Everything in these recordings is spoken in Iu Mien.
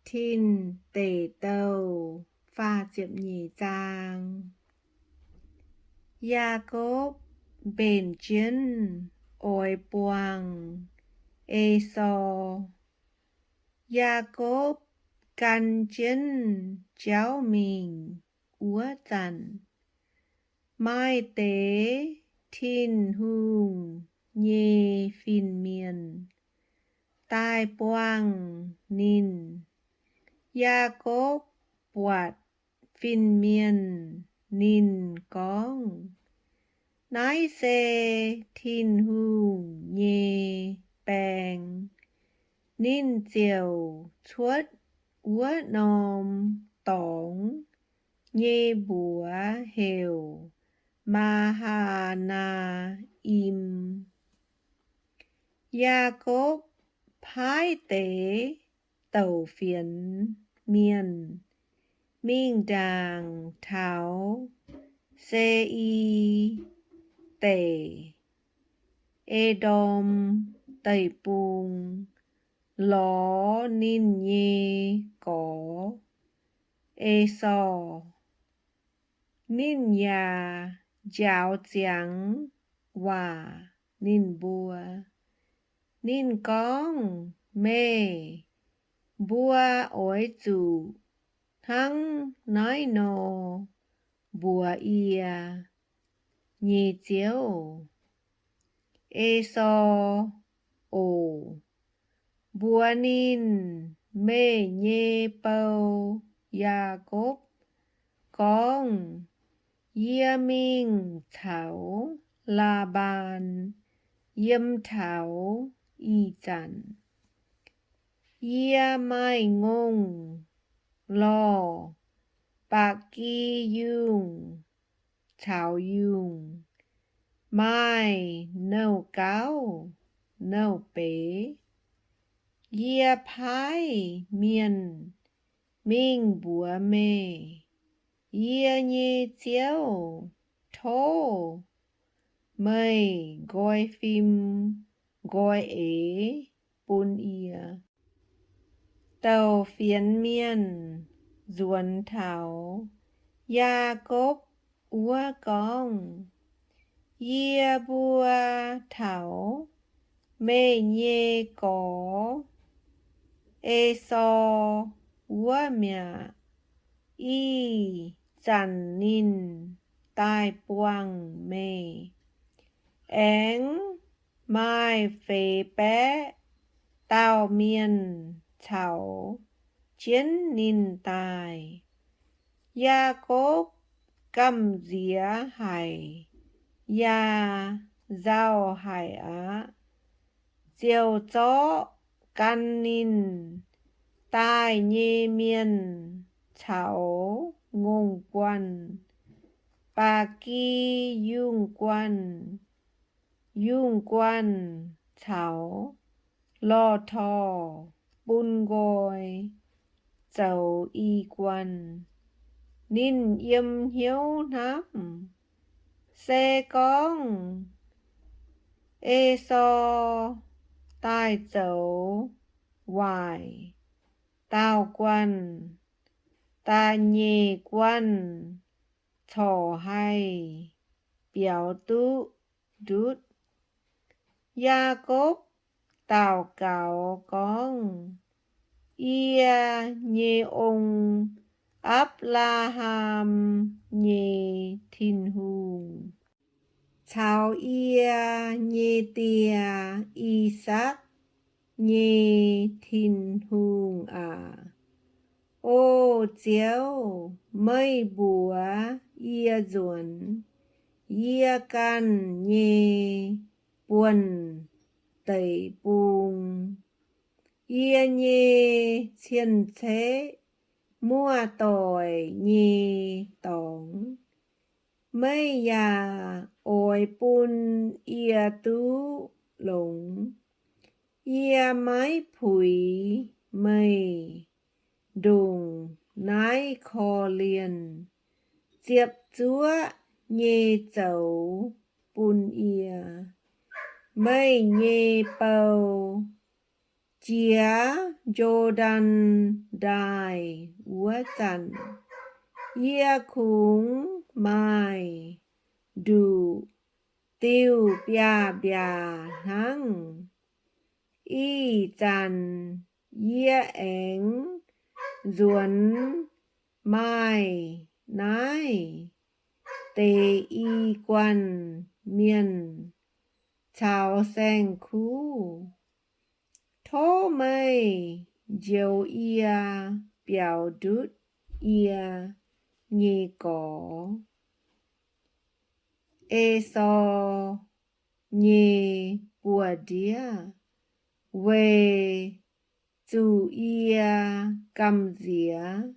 Tin Deic Douh faah ziepc nyeic zaang. Yaakopv mbenc jienv oix buangh Esaau. Yaakopv gan jienv jauv mingh wuov zanc, maaih deix Tin-Hungh nyei fin-mienh daaih buangh ninh. Yaakopv buatc fin-mienh, ninh gorngv, Naaiv se Tin-Hungh nyei baeng. Ninh ziouc cuotv wuov norm dorngx nyei mbuox heuc Maa^haa^naa^im. Yaakopv paaiv deix douc fienx mienh mingh ndaangc taux Se^i Deic, E^ndom Deic-Bung, lorz ninh nyei gorx, Esaau. Ninh yaac njaaux ziangx waac ninh mbuo. Ninh gorngv, Meih mbuo oix zuqc hnangv naaiv nor mbuox yie nyei ziouv, Esaau, oc. Mbuox ninh, Meih nyei bou, Yaakopv, gorngv, Yie mingh caux Laa^mbaan yiem taux ih zanc, yie maaih ngongh lorh, ba'gi yungh caux yungh, maaih nouh gauv nouh beiz. Yie paaiv mienh mingh mbuox meih, yie nyei ziouv, tov meih nqoi fim nqoi eix bun yie. Douc fienx mienh nzuonx taux Yaakopv wuov gorngv, Yie mbuo taux meih nyei gorx, Esaau, wuov mi'aqv. Ih zanc ninh daaih buangh meih. Aengx maaih feix baeqv dauh mienh caux jienv ninh daaih. Yaakopv gamh nziex haic yaac nzauh haic aqv, ziouc zorqv gan ninh daaih nyei mienh caux ngongh guanh, ba'gi yungh guanh, yungh guanh caux lorh torh bun nqoi zoux i guanh. Ninh yiem hnyouv hnamv, Se gorngv Esaau daaih zoux waaic dauh guanh, da'nyeic guanh corc haih biaux duqv ndutv. Yaakopv daux gaux gorngv, Yie nyei ong, Apc^laa^ham nyei Tin-Hungh, caux yie nyei die, I^sakc, nyei Tin-Hungh aac, O Ziouv, meih mbuox yie nzuonx yie ganh nyei buonv-deic-bung, yie nyei cien-ceqv, muoz-doic nyei dorngx. Meih yaac oix bun yie duqv longx. Yie maiv puix meih ndongc naaiv korv-lienh ziepc zuoqv nyei zoux bun yie. Meih nyei bou Jiex Jor^ndaen Ndaaih wuov zanc, yie kungx maaih nduqc diuh biaav-mbiaac hnangv. Ih zanc yie aengx nzuonx maaih naaiv deix i guanh mienh caux saeng-kuv. Tov meih njoux yie biaux ndutv yie nyei gorx. Esaau nyei buoz-ndiev, weic zuqc yie gamh nziex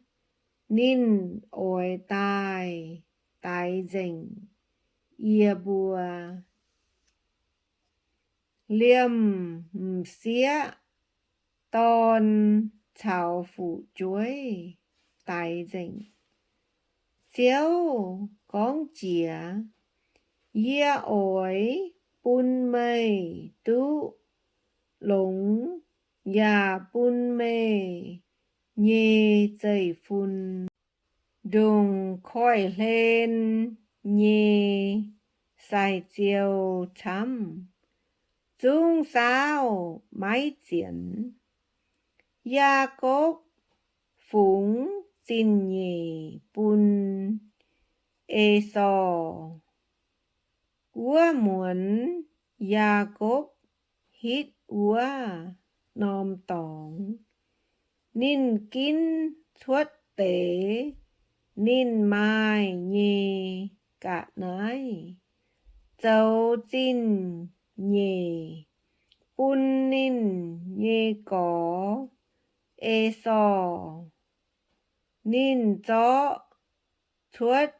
ninh oix daaih daix nzengc yie mbuo. Liemh m'sieqv dorn caux fu'jueiv daix nzengc. Ziouv gorngv jiex, Yie oix bun meih duqv longx yaac bun meih nyei zeiv-fun ndongc koiv-hlen nyei sai-ziou camv, zungv saauv maiv zienx. Yaakopv fungx zingh nyeic bun Esaau. Wuov muonz Yaakopv hitv wuov norm dorngx, ninh ginv cuotv deix ninh maaih nyei ga'naaiv zoux zingh nyeic bun ninh nyei gorx, Esaau. Ninh zorqv cuotv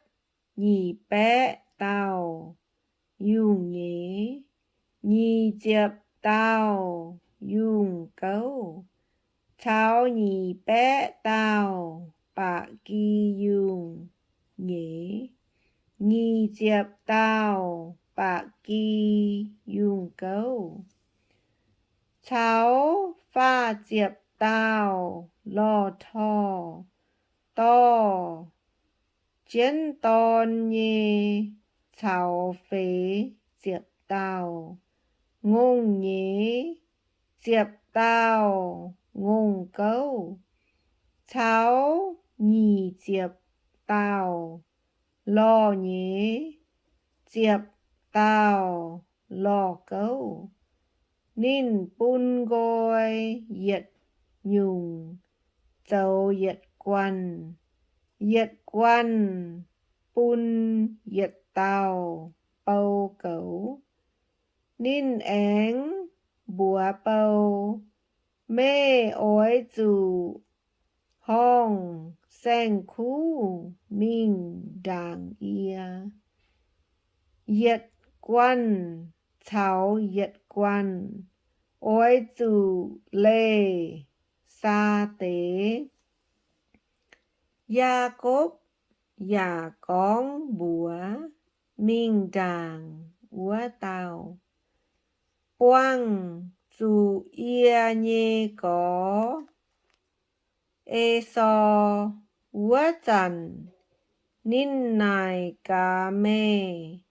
nyic baeqv dauh yungh nyeiz, nyic ziepc dauh yungh gouv, caux nyic baeqv dauh ba'gi yungh nyeiz, nyic ziepc dauh ba'gi yungh gouv, caux faah ziepc dauh lorh torh dorh jienv dorn nyei, caux feix ziepc dauh ngongh nyeiz, ziepc dauh ngongh gouv, caux nyic ziepc dauh lorh nyeiz, ziepc dauh lorh gouv. Ninh bun nqoi yietc nyungc zoux yietc guanh, yietc guanh bun yietc dauh bou goux. Ninh aengx mbuox bou, Meih oix zuqc horngh saeng-kuv mingh ndaangc yie. Yietc guanh caux yietc guanh oix zuqc leih saa deix. Yaakopv yaac gorngv mbuox mingh ndaangc wuov dauh, Buangh zuqc yie nyei gorx, Esaau. Wuov zanc ninh naaic gaax meih,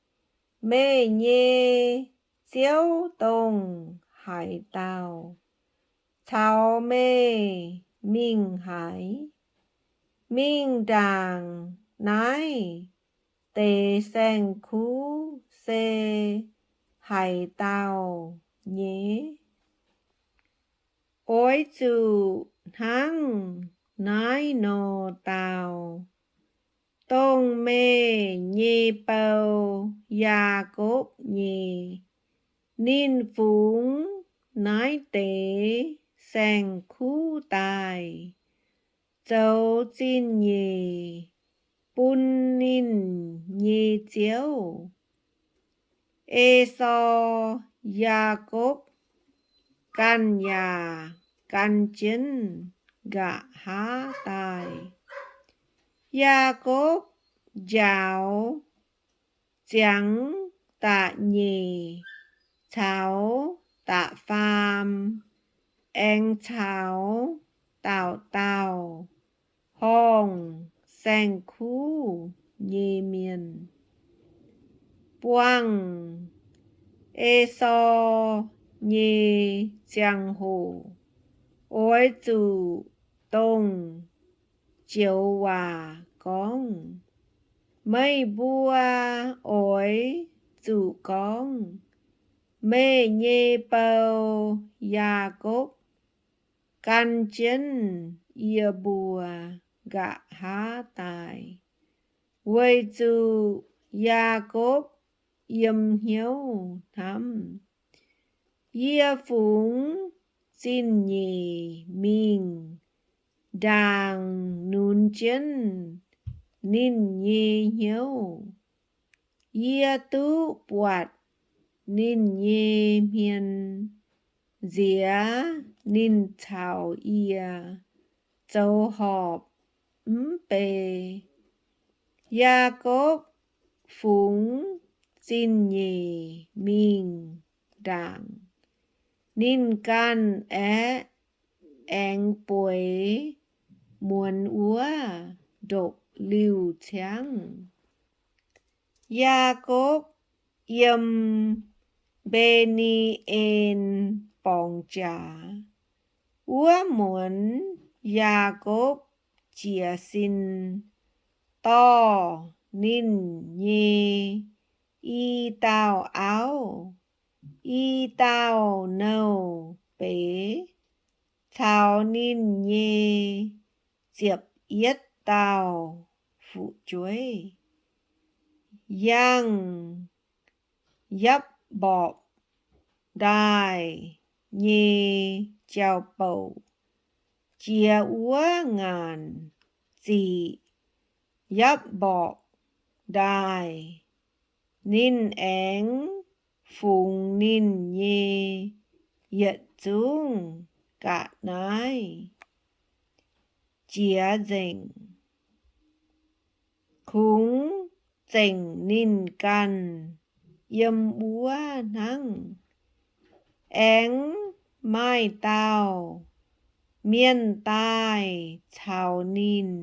Meih nyei ziouv dongh haaix dauh? Caux meih mingh haaix? Mingh ndaangc naaiv deix saeng-kuv se haaix dauh nyei? Oix zuqc hnangv naaiv nor dau, dongh meih nyei bou, Yaakopv nyei. Ninh fungx naaiv deix saeng-kuv daaih zoux zingh nyeic bun ninh nyei ziouv. Esaau, Yaakopv ganh yaac gan jienv nqa'haav daaih. Yaakopv njaaux ziangx da'nyeic caux da'faam aengx caux dauh dauh horngh saeng-kuv nyei mienh buangh Esaau nyei ziangh hoc, oix zuqc dongh joux waac gorngv, Meih mbuo oix zuqc gorngv, Meih nyei bou, Yaakopv, gan jienv yie mbuo nqa'haav daaih, weic zuqc Yaakopv yiem hnyouv hnamv. Yie fungx zingh nyeic mingh ndaangc nunx jienv ninh nyei hnyouv. Yie duqv buatc ninh nyei hmien nziex ninh caux yie zoux horpc mv bei. Yaakopv fungx zingh nyeic mingh ndaangc, ninh ganh aeqv, aengx bueix muonz wuov ndopv-liuh ciangv. Yaakopv yiem Mbe^ni^en borngz jaax. Wuov muonz Yaakopv jiez sin dorh ninh nyei i dauh auv, i dauh nouh beiz, caux ninh nyei ziepc yietv dauh fu'jueiv, yangh Yapv^mborpc Ndaaih nyei jauv-bouc jiex wuov ngaanc ziqc Yapv^mborpc Ndaaih. Ninh aengx fungx ninh nyei yietc zungv ga'naaiv jiex nzengc. Kungx zengc ninh ganh yiem wuov hnangv. Aengx maaih dauh mienh daaih caux ninh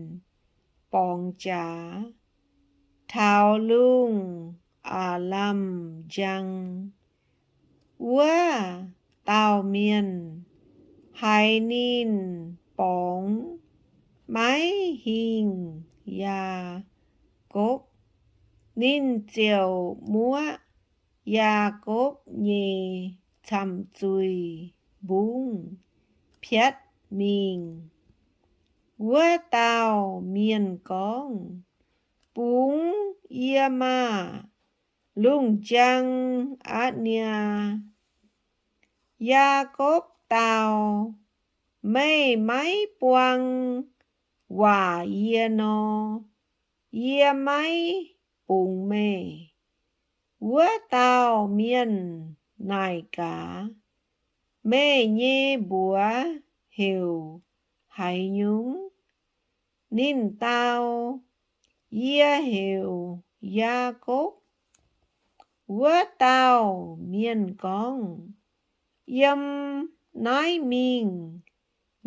borngz jaax taux lungh aav-lamh njang. Wuov dauh mienh haiz ninh borngz maiv hingh Yaakopv, ninh ziouc muoqv Yaakopv nyei camh zuih mbungv piatv mingh. Wuov dauh mienh gorngv, Bungx yie maah! Lungh njang aqv niaa. Yaakopv dau, Meih maiv buang waac yie nor, yie maiv bungx meih. Wuov dauh mienh naaic gaax, Meih nyei mbuox heuc haaix nyungc? Ninh dau, Yie heuc Yaakopv. Wuov dauh mienh gorngv, Yiem naaiv mingh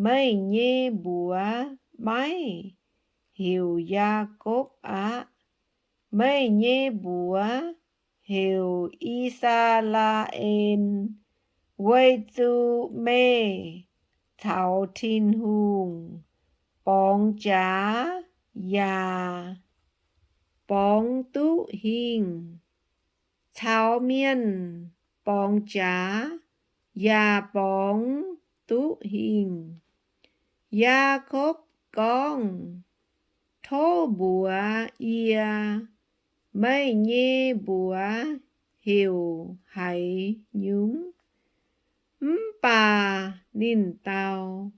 meih nyei mbuox maiv heuc Yaakopv aqv. Meih nyei mbuox heuc I^saa^laa^en, weic zuqc meih caux Tin-Hungh borngz jaax yaac borngz duqv hingh, caux mienh borngz jaax yaac borngz duqv hingh. Yaakopv gorngv, Tov mbuox yie, meih nyei mbuox heuc haaix nyungc? Mv baac ninh dau,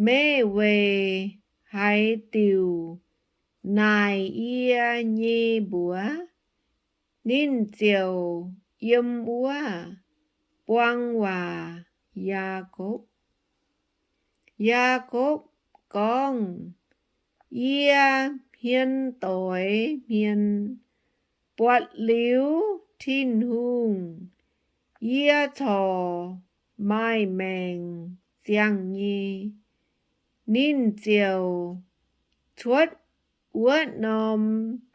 Meih weic haaix diuc naaic yie nyei mbuox? Ninh ziouc yiem wuov buang waac Yaakopv. Yaakopv gorngv, Yie hmien doix hmien, buatc liuz Tin-Hungh, yie corc maaih maengc ziangh nyei. Ninh ziouc cuotv wuov norm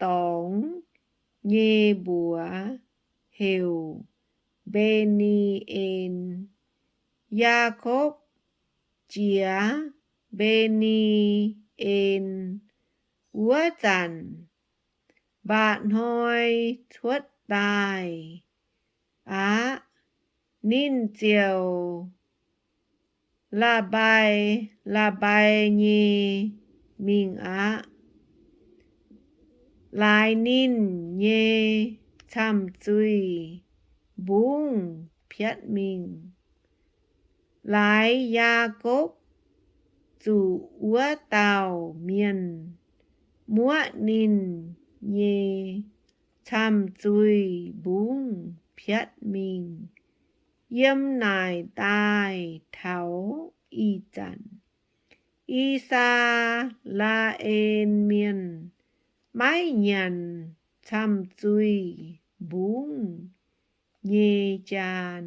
dorngx nyei mbuox heuc Mbe^ni^en. Yaakopv jiex Mbe^ni^en wuov zanc, mba'hnoi cuotv daaih aqv. Ninh ziouc la'bai la'bai nyei mingh aqv. Laaix ninh nyei camh-zuih mbungv piatv mingh. Laaix Yaakopv zuqc wuov dauh mienh muoqv ninh nyei camh-zuih mbungv piatv mingh. Yiem naaic daaih taux ih zanc, I^saa^laa^en Mienh maiv nyanc camh-zuih mbungv nyei jaan.